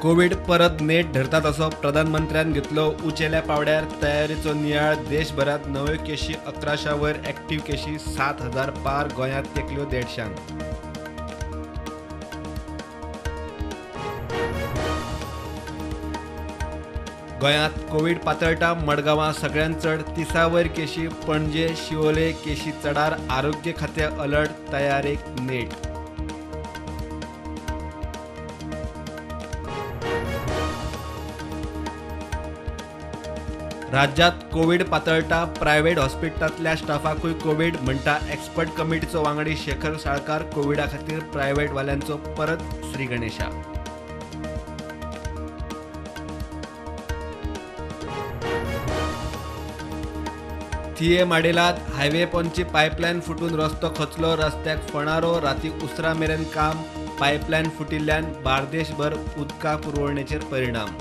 Covid परत नेट धरता तसो प्रधानमंत्र्यान घेतलो उंचेल्या पावड्यार तयारेचो नियाळ. देशभरात नव्यो केशी 1100 वयर, ऍक्टिव्ह केशी 7000 पार, गोंयांत तेंकल्यो 150. गोंयांत कोविड पातळटा. मडगांवां सगळ्यांत चड 30 वयर केशी, पणजे शिवोले केशी चडार. आरोग्य खातें अलर्ट, तयारेक नेट. राज्यात कोविड पातळटा. प्रायव्हेट हॉस्पिटलांतल्या स्टाफाकूय कोविड म्हणटा एक्सपर्ट कमिटीचो वांगडी शेखर साळकार. कोविडा खातीर प्रायव्हेटवाल्यांचो परत श्री गणेशा. थिये माडेलात हायवे पोंची पायपलायन फुटून रस्तो खचलो. रस्त्याक फणारो. राती उसरा मेरेन काम. पायपलायन फुटिल्ल्यान बार्देशभर उदका पुरवणेचेर परिणाम.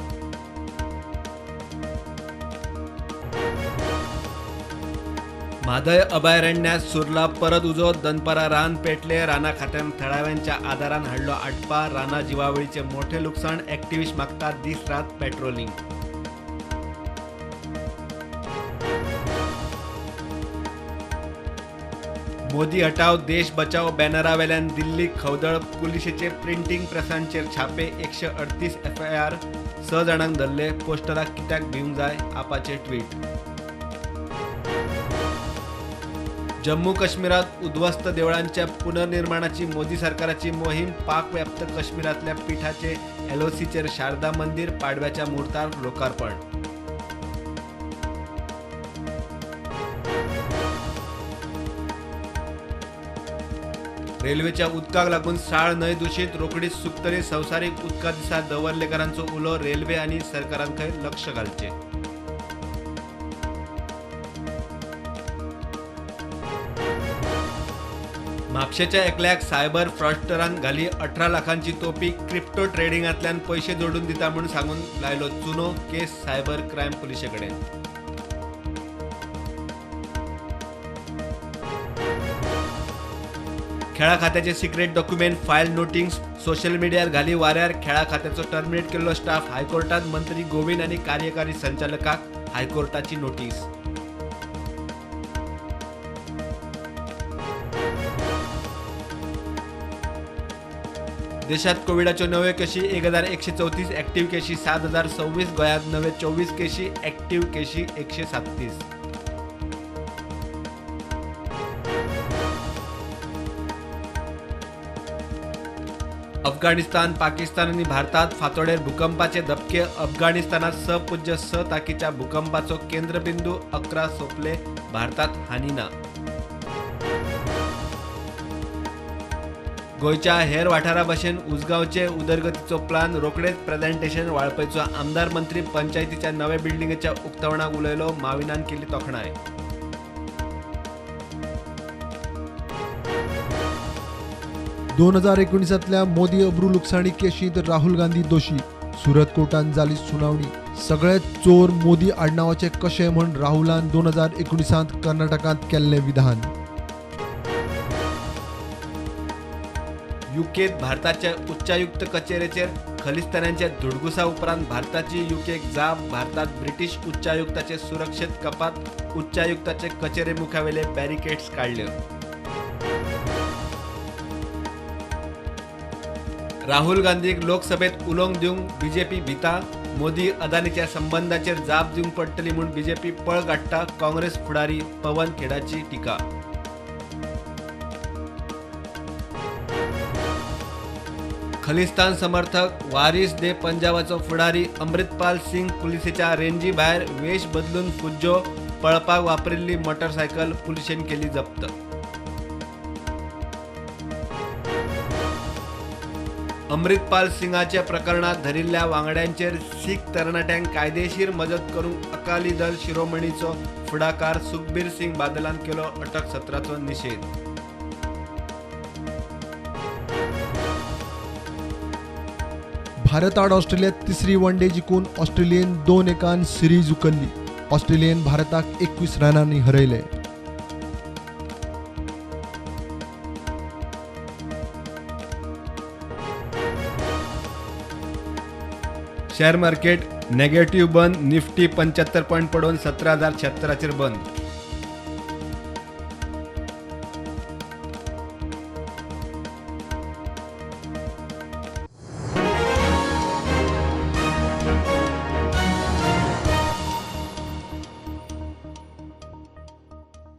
म्हादय अभयारण्यात सुरला परत उजो. दनपारा रान पेटले. राना खात्यान थळाव्यांच्या आदारान हाडलो आटपा. राना जिवावळीचे मोठे लुकसाण. ऍक्टिव्हिस्ट मागतात दीस रात पेट्रोलिंग. मोदी हटाव देश बचाव बॅनरावेल्यान दिल्ली खवदळ. पुलिशेचे प्रिंटींग प्रेसांचेर छापे. 138 FIR. 6 जाणांक धरले. पोस्टराक कित्याक भिवंक जाय आपाचे ट्वीट. जम्मू काश्मीरात उद्ध्वस्त देवळांच्या पुनर्निर्माणाची मोदी सरकाराची मोहीम. पाकव्याप्त काश्मीरातल्या पिठाचे LOCचेर शारदा मंदिर पाडव्याच्या मुहूर्तार लोकार्पण. रेल्वेच्या उदकाक लागून साळ न्हंय दुशीत. रोखडीच सुकतली. संवसारीक उदका दिसा दवर्लेकारांचो उलो. रेल्वे आनी सरकारान खंय लक्ष घालचें. म्हापशेच्या एकल्याक सायबर फ्रॉडस्टरान घाली 18 लाखांची तोपी. क्रिप्टो ट्रेडिंगांतल्यान पयशे जोडून दिता म्हूण सांगून लायलो चुनो. केस सायबर क्रायम पुलिशे कडेन. खेळा खात्याचे secret document file notings social मिडियार घाली वाऱ्यार. खेळा खात्याचो टर्मिनेट केल्लो स्टाफ हायकोर्टात मंत्री गोविंद आनी कार्यकारी संचालकाक हायकोर्टाची नोटीस. देशात कोविडाच्यो नव्यो केशी 1134, ऍक्टिव्ह केशी 7026, गोंयांत नवे 24 केशी, ऍक्टिव्ह केशी 137. अफगाणिस्तान, पाकिस्तान आनी भारतात फांतोडेर भूकंपाचे धपके. अफगाणिस्तानात 6.6 ताकीच्या भूकंपाचो केंद्रबिंदू 11 सोंपले. भारतात हानी ना. गोंयच्या हेर वाठारा भशेन उसगांवचे उदरगतीचो प्लान रोखडेच प्रेझेंटेशन. वाळपयचो आमदार मंत्री पंचायतीच्या नव्या बिल्डिंगेच्या उक्तावणाक उलयलो. माविनान केली तोखणाय. दोन 2019 मोदी अब्रू लुकसाणी केशींत राहुल गांधी दोशी. सुरत कोर्टान जाली सुनावणी. सगळे चोर मोदी आडनावाचे कशे म्हण राहुलान 2019 कर्नाटकांत केल्लें विधान. युकेत भारताच्या उच्चायुक्त कचेरेचेर खलिस्तानांच्या धुडगुसा उपरांत भारताची युकेक जाप. भारतात ब्रिटीश उच्चायुक्ताचे सुरक्षेत कपात. उच्चायुक्ताचे कचेरे मुखावेले बॅरिकेड्स काडले. राहुल गांधीक लोकसभेत उलोवंक दिवंक बीजेपी भिता. मोदी अदानीच्या संबंदाचेर जाप दिवंक पडटली म्हूण बीजेपी पळ काडटा. काँग्रेस फुडारी पवन खेडाची टिका. खलिस्तान समर्थक वारिस दे पंजाबाचो फुडारी अमृतपाल सिंग पुलिसेच्या रेंजी भायर वेश बदलून फुज्जो. पळपाक वापरिल्ली मोटरसायकल पुलिशेन केली जप्त. अमृतपाल सिंगाच्या प्रकरणात धरिल्ल्या वांगड्यांचेर सीख तरणाट्यांक कायदेशीर मजत करूंक अकाली दल शिरोमणीचो फुडाकार सुखबीर सिंग बादलान केलो अटक सत्राचो निशेध. भारत आड ऑस्ट्रेलियात तिसरी वन डे जिखून ऑस्ट्रेलियेन 2-1 सिरीज उखल्ली. ऑस्ट्रेलियेन भारताक 21 रनांनी हरयले. शेअर मार्केट नेगेटिव्ह बंद. निफ्टी 75 पॉयंट पडून 17,076 बंद.